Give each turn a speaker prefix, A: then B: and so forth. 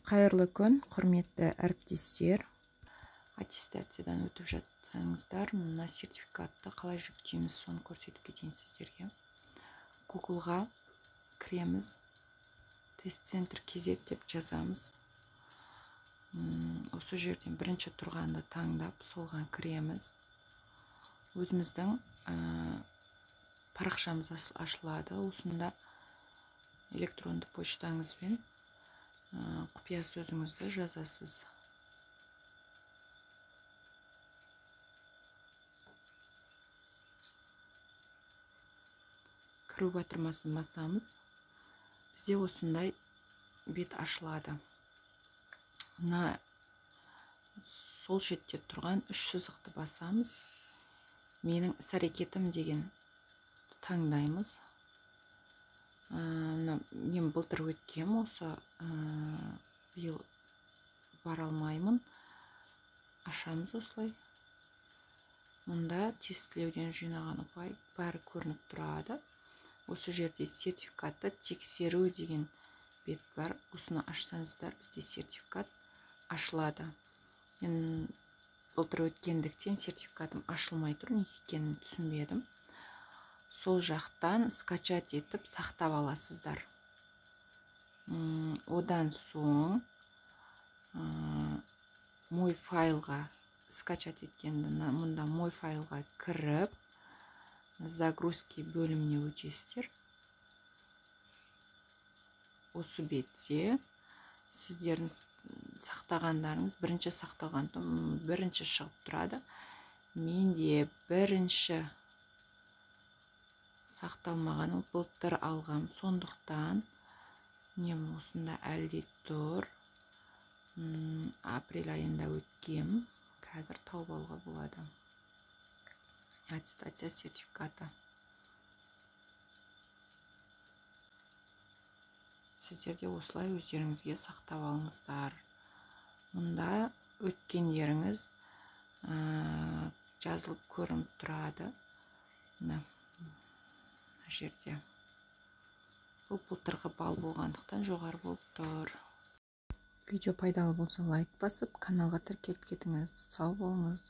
A: Қайырлы күн, құрметті әріптестер. Аттестациядан өтіп жатсаңыздар, мына сертификатты қалай жүктейміз, соны көрсетіп кетейін сіздерге. Google-ға кіреміз, тест-центр KZ деп жазамыз. Осы жерден бірінші тұрғанды таңдап, солған кіреміз. Өзіміздің парақшамыз ашылады. Осында электронды почтаңызбен құпия сөзіңізді жазасыз. Кіру батырмасын басамыз. Бізде осындай бет ашылады. Мына сол шетте тұрған үш сызықты басамыз. Менің іс-әрекетім деген таңдаймыз. Мына мен былтыр өткем, осы биыл бара алмаймын. Ашамыз осылай. Мұнда тестілеуден жинаған ұпай бәрі көрініп тұрады. Осы жерде сертификатты тексеру деген бет бар. Осыны ашсаңыздар, бізде сертификат ашылады. Мен былтыр өткендіктен сертификатым ашылмай тұр, неге екенін түсінбедім. Сол жақтан скачать етіп сақтап аласыздар. Одан соң мой файлға скачать еткенді, мұнда мой файлға кіріп, загрузки бөліміне өтесіздер. Осы бетте сіздердің сақтағандарыңыз бірінші сақталған, бірінші шығып тұрады. Менде бірінші сақталмаған, ол былтыр алғам, сондықтан міне осында әлде тұр. Апрель айында өткем, қазір тауып алуға болады. Аттестация сертификаты. Сіздер де осылай өздеріңізге сақтап алыңыздар. Мұнда өткендеріңіз жазылып көрініп тұрады. Мына жерде. Бұл былтырғы бал болғандықтан жоғары болып тұр. Видео пайдалы болса лайк басып, каналға тіркеліп кетіңіз. Сау болыңыз.